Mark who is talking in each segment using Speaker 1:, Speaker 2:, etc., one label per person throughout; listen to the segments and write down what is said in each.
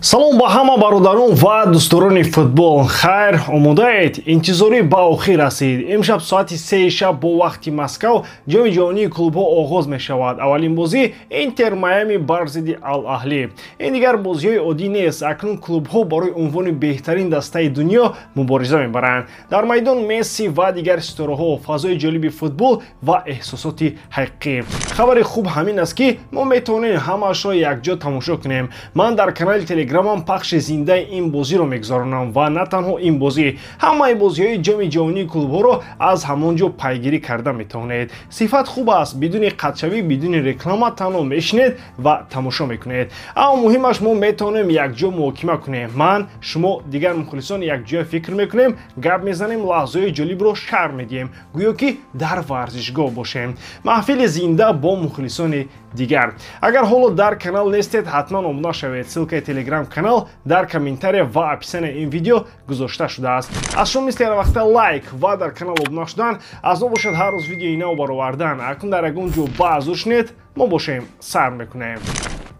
Speaker 1: Салом ба ҳама бародарон ва дӯстдорони футбол. Хайр, омодаед? Интизорӣ ба охир расид. Имшаб соати 3 шаб бо вақти Москав ҷоми ҷаҳонии клубҳо оғоз мешавад. Аввалин бозӣ Интер Майами бар зидди Ал-Аҳли. Ин дигар бозиҳои оддӣ нест. Акнун клубҳо барои унвони беҳтарин дастаи дунё мубориза мебаранд. Дар майдон Месси ва дигар ситораҳо, фазои ҷолиби футбол ва эҳсосоти ҳақиқӣ. Хабари хуб ҳамин аст, ки мо метавонем ҳамаашро якҷо тамошо кунем. Ман дар канали Телеграмам пахши зиндаи ин бозиро мегузаронам ва на танҳо ин бозӣ, ҳамаи бозиҳои ҷоми ҷаҳонии клубҳоро аз ҳамон ҷо пайгирӣ карда метавонед. Сифат хуб аст, бидуни қатъшавӣ, бидуни реклама танҳо мешинед ва тамошо мекунед. Аммо муҳимаш, мо метавонем якҷо муҳокима кунем. Ман, шумо, дигар мухлисон якҷоя фикр мекунем, гап мезанем, лаҳзаҳои ҷолибро шарҳ медиҳем, гӯё ки дар варзишгоҳ бошем. Маҳфили зинда бо мухлисони дигар. Агар ҳоло дар канал нестед, ҳатман обуна шавед. Ссылкаи телеграм канал дар комментария ва описанияи ин видео гузошта шудааст. Аз шумо мисли ҳар вақта лайк ва дар канал обуна шудан, аз мо бошад ҳар рӯз видеои нав баровардан. Акнун дар ягон ҷо баъзур шунед, мо бошем сар мекунем.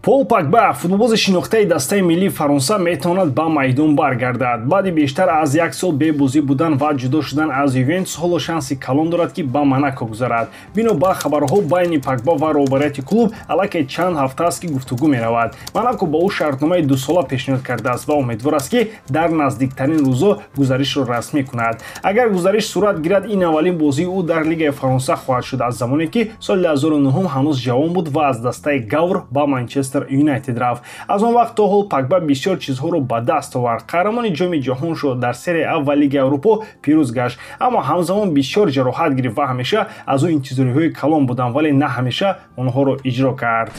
Speaker 1: Пол Погба, футболбози шинохтаи дастаи миллии Фаронса, метавонад ба майдон баргардад. Баъди бештар аз як сол бебозӣ будан ва ҷудо шудан аз Ювентус, ҳоло шанси калон дорад, ки ба Монако гузарад. Бино ба хабарҳо, байни Погба ва роҳбарияти клуб аллакай чанд ҳафта аст, ки гуфтугӯ меравад. Монако ба ӯ шартномаи дусола пешниҳод кардааст ва умедвор аст, ки дар наздиктарин рӯзо гузаришро расмӣ кунад. Агар гузариш сурат гирад, ин аввалин бозии ӯ дар Лигаи Фаронса хоҳад шуд аз замоне ки соли 2009 ҳанӯз ҷавон буд ва аз дастаи Гавр ба Манчестер Юнайтед рафт. Аз он вақт то ҳол Погба бисёр чизҳоро ба даст овард. Қаҳрамони ҷоми ҷаҳон шуд, дар Серия А ва Лигаи Аврупо пирӯз гашт, аммо ҳамзамон бисёр ҷароҳат гирифт ва ҳамеша аз ӯ интизориҳои калон буданд, вале на ҳамеша онҳоро иҷро кард.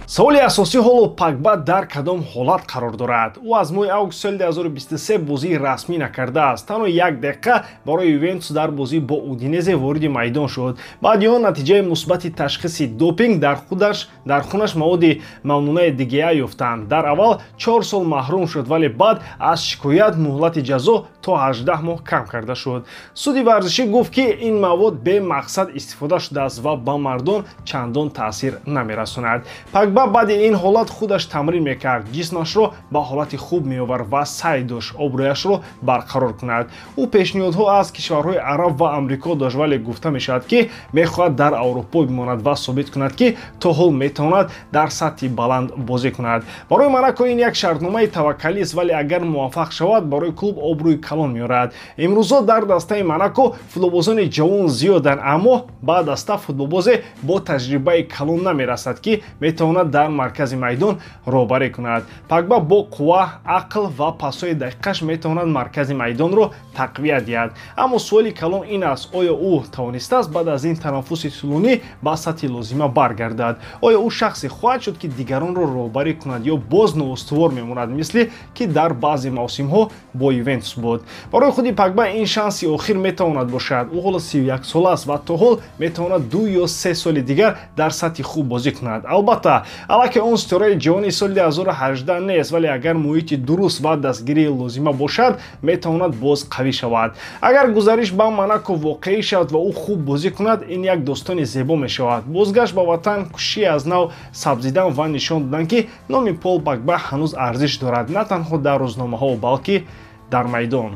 Speaker 1: Саволи асосӣ: ҳоло Погба дар кадом ҳолат қарор дорад? Ӯ аз моҳи август соли 2023 бозии расмӣ накардааст. Танҳо як дақиқа барои Ювентус дар бозӣ бо Удинезе вориди майдон шуд. Баъди он натиҷаи мусбати ташхиси допинг: дар хунаш маводи мамнунаи ДГА ёфтанд. Дар аввал 4 сол маҳрум шуд, вале баъд аз шикоят муҳлати ҷазо то 18 моҳ кам карда шуд. Суди варзишӣ гуфт, ки ин мавод бемақсад истифода шудааст ва ба мардон чандон таъсир намерасонад. Погба баъди ин ҳолат худаш тамрин мекард, ҷисмашро ба ҳолати хуб меовард ва саъй дошт обрӯяшро барқарор кунад. Ӯ пешниҳодҳо аз кишварҳои араб ва Амрико дошт, вале гуфта мешавад, ки мехоҳад дар Аврупо бимонад ва собит кунад, ки то ҳол метавонад дар сатҳи баланд бозӣ кунад. Барои Монако ин як шартномаи таваккалист, вале агар муваффақ шавад, барои клуб обрӯи калон меорад. Имрӯзо дар дастаи Монако футболбозони ҷавон зиёданд, аммо ба даста футболбозе бо таҷрибаи калон намерасад, ки метавонад дар маркази майдон роҳбарӣ кунад. Погба бо қувва, ақл ва пасҳои дақиқаш метавонад маркази майдонро тақвият диҳад. Аммо суоли калон ин аст: оё ӯ тавонистааст баъд аз ин танаффуси тӯлонӣ ба сатҳи лозима баргардад? Оё ӯ шахсе хоҳад шуд, ки дигаронро роҳбарӣ кунад, ё боз ноустувор мемонад, мисле ки дар баъзе мавсимҳо бо Ювентус буд? Барои худи Погба ин шанси охир метавонад бошад. Ӯ ҳоло 31 сола аст ва то ҳол метавонад 2 ё 3 соли дигар дар сатҳи хуб бозӣ кунад. Албатта, аллакай он ситораи ҷавони соли 2018 нест, вале агар муҳити дуруст ва дастгирии лозима бошад, метавонад боз қавӣ шавад. Агар гузариш ба Монако воқеӣ шавад ва ӯ хуб бозӣ кунад, ин як достони зебо мешавад: бозгашт ба ватан, кӯшиши аз нав сабзидан ва нишон додан, ки номи Пол Погба ҳанӯз арзиш дорад, на танҳо дар рӯзномаҳо, балки дар майдон.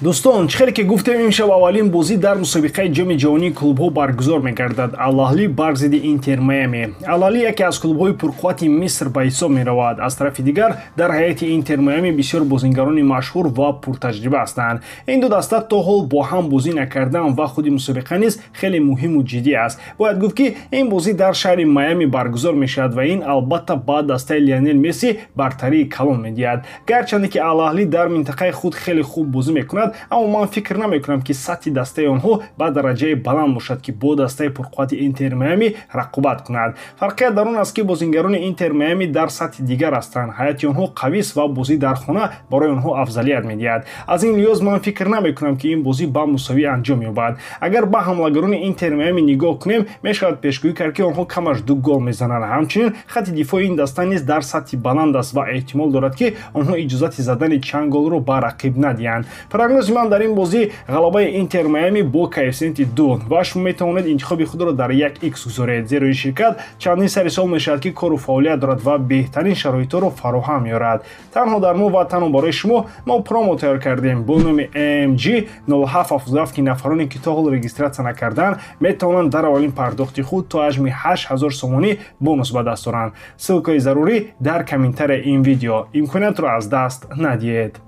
Speaker 1: Дӯстон, чӣ хеле ки гуфтем, имшаб аввалин бозӣ дар мусобиқаи ҷоми ҷаҳонии клубҳо баргузор мегардад: Алаҳлӣ бар зидди Интер Майами. Алаҳлӣ яке аз клубҳои пурқуввати Миср ба ҳисоб меравад. Аз тарафи дигар, дар ҳайати Интер Майами бисёр бозингарони машҳур ва пуртаҷриба ҳастанд. Ин ду даста то ҳол бо ҳам бозӣ накардаанд ва худи мусобиқа низ хеле муҳиму ҷиддӣ аст. Бояд гуфт, ки ин бозӣ дар шаҳри Майами баргузор мешавад ва ин албатта ба дастаи Лионел Месси бартарии калон медиҳад. Гарчанде ки Алаҳлӣ дар минтақаи худ хеле хуб бозӣ мекунад, аммо ман фикр намекунам, ки сатҳи дастаи онҳо ба дараҷаи баланд бошад, ки бо дастаи пурқуввати Интер Майами рақобат кунад. Фарқият дар он аст, ки бозингарони Интер Майами дар сатҳи дигар ҳастанд, ҳайати онҳо қавист ва бозӣ дар хона барои онҳо афзалият медиҳад. Аз ин лиҳоз ман фикр намекунам, ки ин бозӣ ба мусовӣ анҷом ёбад. Агар ба ҳамлагарони Интер Майами нигоҳ кунем, мешавад пешгӯӣ кард, ки онҳо камаш ду гол мезананд. Ҳамчунин хатти дифои ин даста низ дар сатҳи баланд аст ва эҳтимол дорад, ки онҳо иҷозати задани чанд голро ба рақиб надиҳанд. Прогнози ман дар ин бозӣ ғалабаи Интер Майами бо коэффисиенти 2 ва шумо метавонед интихоби худро дар 1x гузоред, зеро ин ширкат чандин сари сол мешавад, ки кору фаъолият дорад ва беҳтарин шароитҳоро фароҳам меорад. Танҳо дар мо ва танҳо барои шумо мо промо тайёр кардем бо номи MG 0777, ки нафароне, ки то ҳол регистрация накардаанд, метавонанд дар аввалин пардохти худ то ҳаҷми 8000 сомонӣ бонус ба даст оранд. Ссылкаи зарурӣ дар комментарияи ин видео. Имкониятро аз даст надиҳед.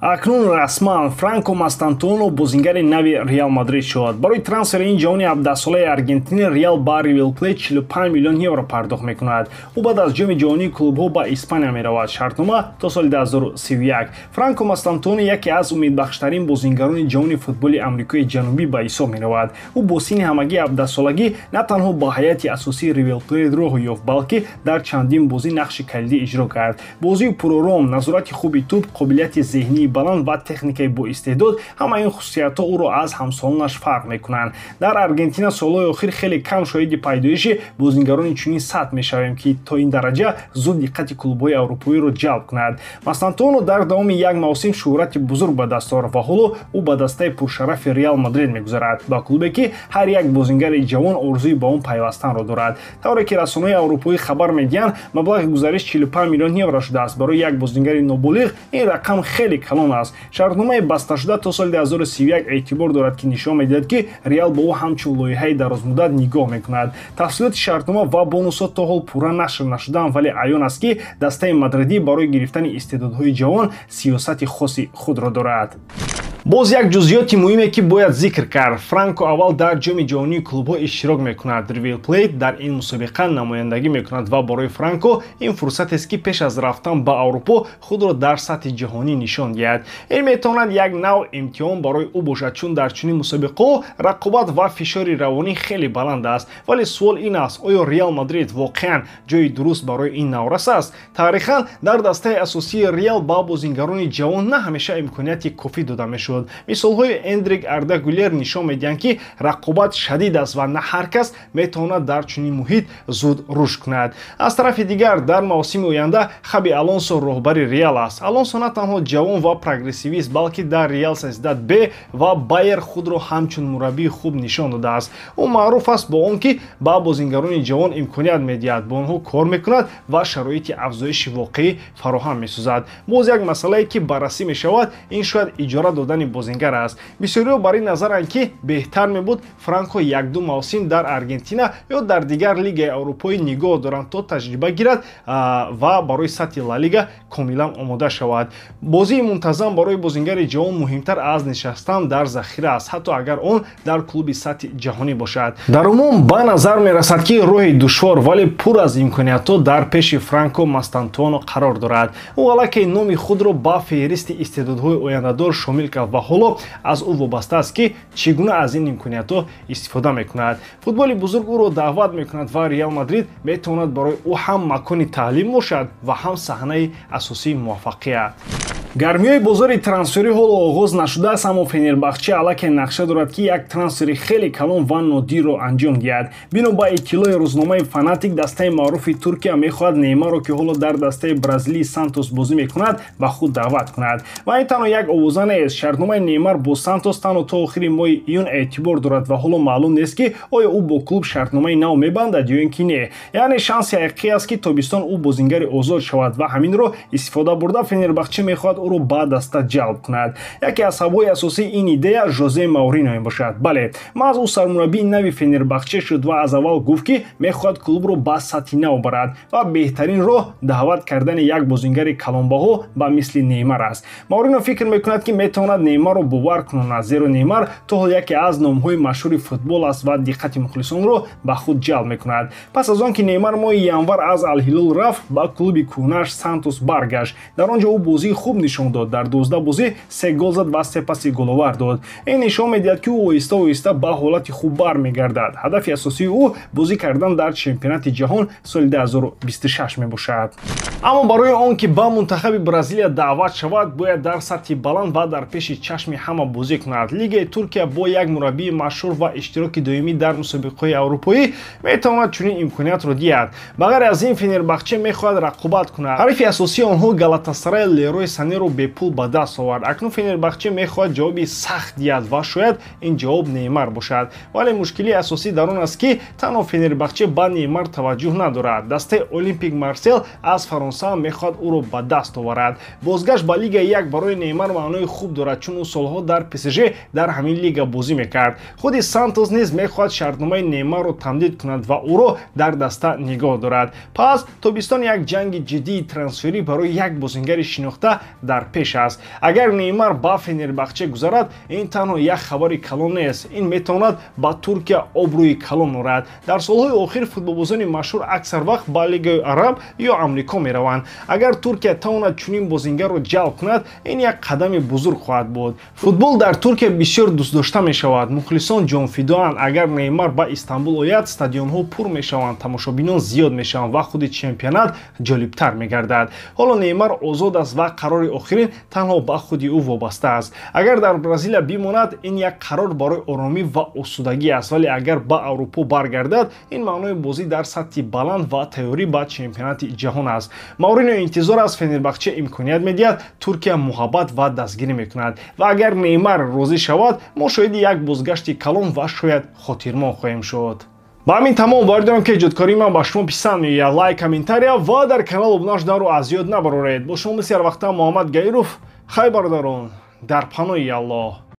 Speaker 1: Акнун расман Франко Мастантуоно бозингари нави Реал Мадрид шуд. Барои трансфери ин ҷавони 17-солаи Аргентини Реал ба Ривер Плейт 45 миллион евро пардохт мекунад. Ӯ баъд аз ҷоми ҷаҳонии клубҳо ба Испания меравад. Шартнома то соли 2031. Франко Мастантуоно яке аз умедбахштарин бозингарони ҷавони футболи Амрикои Ҷанубӣ ба ҳисоб меравад. Ӯ бо синни ҳамагӣ 17-солагӣ на танҳо ба ҳайати асосии Ривер Плейт роҳ ёфт, балки дар чандин бозӣ нақши калидӣ иҷро кард. Бозии пурором, назорати хуби тӯб, қобилияти зеҳнии баланд ва техникаи боистеъдод, ҳама ин хусусиятҳо ӯро аз ҳамсолонаш фарқ мекунанд. Дар Аргентина солҳои охир хеле кам шоҳиди пайдоиши бозингарони чунин сатҳ мешавем, ки то ин дараҷа зуд диққати клубҳои аврупоиро ҷалб кунад. Мастантуоно дар давоми як мавсим шӯҳрати бузург ба даст овард ва ҳоло ӯ ба дастаи пуршарафи Реал Мадрид мегузарад, ба клубе, ки ҳар як бозингари ҷавон орзуи ба он пайвастанро дорад. Тавре ки расонаҳои аврупоӣ хабар медиҳанд, маблағи гузариш 45 миллион евро шудааст. Барои як бозингари ноболиғ ин рақам хеле калон аст. Шартномаи басташуда то соли 2031 эътибор дорад, ки нишон медиҳад, ки Реал ба ӯ ҳамчун лоиҳаи дарозмуддат нигоҳ мекунад. Тафсилоти шартнома ва бонусҳо то ҳол пурра нашр нашудаанд, вале аён аст, ки дастаи мадридӣ барои гирифтани истеъдодҳои ҷавон сиёсати хоси худро дорад. Боз як ҷузъиёти муҳиме, ки бояд зикр кард. Франко аввал дар ҷоми ҷаҳонии клубҳо иштирок мекунад. Ривер Плейт дар ин мусобиқа намояндагӣ мекунад ва барои Франко ин фурсатест, ки пеш аз рафтан ба Аврупо худро дар сатҳи ҷаҳонӣ нишон диҳад. Ин метавонад як нав имтиҳон барои ӯ бошад, чун дар чунин мусобиқаҳо рақобат ва фишори равонӣ хеле баланд аст. Вале суол ин аст, оё Реал Мадрид воқеан ҷои дуруст барои ин наврас аст? Таърихан дар дастаи асосии Реал ба бозингарони ҷавон на ҳамеша имконияти кофӣ дода мешуд. Мисолҳои Эндрик, Арда Гулер нишон медиҳанд, ки рақобат шадид аст ва на ҳар кас метавонад дар чунин муҳит зуд рушд кунад. Аз тарафи дигар, дар мавсими оянда Хаби Алонсо роҳбари Реал аст. Алонсо на танҳо ҷавон ва прогрессивист, балки дар Реал Сосьедад Б ва Байер худро ҳамчун мураббии хуб нишон додааст. Ӯ маъруф аст бо он, ки ба бозингарони ҷавон имконият медиҳад, бо онҳо кор мекунад ва шароити афзоиши воқеӣ фароҳам месозад. Боз як масъалае, ки баррасӣ мешавад, ин шояд иҷора додани бозингар аст. Бисёриҳо бар ин назаранд, ки беҳтар мебуд Франко як-ду мавсим дар Аргентина ё дар дигар лигаи аврупоӣ нигоҳ доранд, то таҷриба гирад ва барои сатҳи Ла Лига комилан омода шавад. Бозии мунтазам барои бозингари ҷавон муҳимтар аз нишастан дар захира аст, ҳатто агар он дар клуби сатҳи ҷаҳонӣ бошад. Дар умум ба назар мерасад, ки роҳи душвор, вале пур аз имкониятҳо дар пеши Франко Мастантуоно қарор дорад. Ӯ аллакай номи худро ба феҳристи истеъдодҳои ояндадор шомил кард ва ҳоло аз ӯ вобаста аст, ки чӣ гуна аз ин имкониятҳо истифода мекунад. Футболи бузург ӯро даъват мекунад ва Реал Мадрид метавонад барои ӯ ҳам макони таълим бошад ва ҳам саҳнаи асосии муваффақият. Гармиҳои бозори трансферӣ ҳоло оғоз нашудааст, аммо Фенербахче аллакай нақша дорад, ки як трансфери хеле калон ва нодирро анҷом диҳад. Бино ба иттилои рӯзномаи Фанатик, дастаи маъруфи Туркия мехоҳад Неймарро, ки ҳоло дар дастаи бразилии Сантос бозӣ мекунад, ба худ даъват кунад. Ва ин танҳо як овоза нест. Шартномаи Неймар бо Сантос танҳо то охири моҳи июн эътибор дорад ва ҳоло маълум нест, ки оё ӯ бо клуб шартномаи нав мебандад ё ин ки не. Яъне шанси ҳақиқӣ аст, ки тобистон ӯ бозингари озод шавад ва ҳаминро истифода бурда Фенербахче мехоҳад ӯро ба даста ҷалб кунад. Яке аз сабабҳои асосии ин идея Жозе Маурино мебошад. Бале, маҳз ӯ сармураббии нави Фенербахче шуд ва аз аввал гуфт, ки мехоҳад клубро ба сатҳи нав барад ва беҳтарин роҳ даъват кардани як бозингари калонбаҳо ба мисли Неймар аст. Маурино фикр мекунад, ки метавонад Неймарро бовар кунонад, зеро Неймар то ҳол яке аз номҳои машҳури футбол аст ва диққати мухлисонро ба худ ҷалб мекунад. Пас аз он ки Неймар моҳи январ аз Алҳилол рафт, ба клуби кӯҳнааш Сантос баргашт. Дар он ҷо ӯ бозии хуб нишон дод. Дар 12 бозӣ 3 гол зад ва 3 паси головар дод. Ин нишон медиҳад, ки ӯ оҳиста оҳиста ба ҳолати хуб бармегардад. Ҳадафи асосии ӯ бозӣ кардан дар чемпионати ҷаҳон соли 2026 мебошад. Аммо барои он ки ба мунтахаби Бразилия даъват шавад, бояд дар сатҳи баланд ва дар пеши чашми ҳама бозӣ кунад. Лигаи Туркия бо як мураббии машҳур ва иштироки доимӣ дар мусобиқаҳои аврупоӣ метавонад чунин имкониятро диҳад. Ба ғайр аз ин, Фенербахче мехоҳад рақобат кунад. Ҳарифи асосии онҳо Галатасарай Лерой Сане Бразилияро бепул ба даст овард. Акнун Фенербахче мехоҳад ҷавоби сахт диҳад ва шояд ин ҷавоб Неймар бошад. Вале мушкилии асосӣ дар он аст, ки танҳо Фенербахче ба Неймар таваҷҷӯҳ надорад. Дастаи Олимпик Марсел аз Фаронса ҳам мехоҳад ӯро ба даст оварад. Бозгашт ба Лигаи як барои Неймар маънои хуб дорад, чун ӯ солҳо дар ПСЖ дар ҳамин лига бозӣ мекард. Худи Сантос низ мехоҳад шартномаи Неймарро тамдид кунад ва ӯро дар даста нигоҳ дорад. Пас тобистон як ҷанги ҷиддии трансферӣ барои як бозингари шинохта дар пеш аст. Агар Неймар ба Фенербахче гузарад, ин танҳо як хабари калон нест, ин метавонад ба Туркия обрӯи калон орад. Дар солҳои охир футболбозони машҳур аксар вақт ба Лигаи Араб ё Амрико мераванд. Агар Туркия тавонад чунин бозингарро ҷалб кунад, ин як қадами бузург хоҳад буд. Футбол дар Туркия бисёр дӯстдошта мешавад, мухлисон ҷонфидоанд. Агар Неймар ба Истанбул ояд, стадионҳо пур мешаванд, тамошобинон зиёд мешаванд ва худи чемпионат ҷолибтар мегардад. Ҳоло Неймар озод аст ва қарори охирин танҳо ба худи ӯ вобаста аст. Агар дар Бразилия бимонад, ин як қарор барои оромӣ ва осудагӣ аст, вале агар ба Аврупо баргардад, ин маънои бозӣ дар сатҳи баланд ва тайёрӣ ба чемпионати ҷаҳон аст. Мауриньо интизор аст, Фенербахче имконият медиҳад, Туркия муҳаббат ва дастгирӣ мекунад ва агар Неймар розӣ шавад, мо шоҳиди як бозгашти калон ва шояд хотирмон хоҳем шуд. Ба ҳамин тамом. Боварӣ дорам, ки эҷодкории ман ба шумо писанд меояд. Лайк, комментария ва дар канал обуна шуданро аз ёд набароред. Бо шумо мисли ҳарвақта Муҳаммад Гаиров. Хай, бародарон, дар паноҳи Аллоҳ.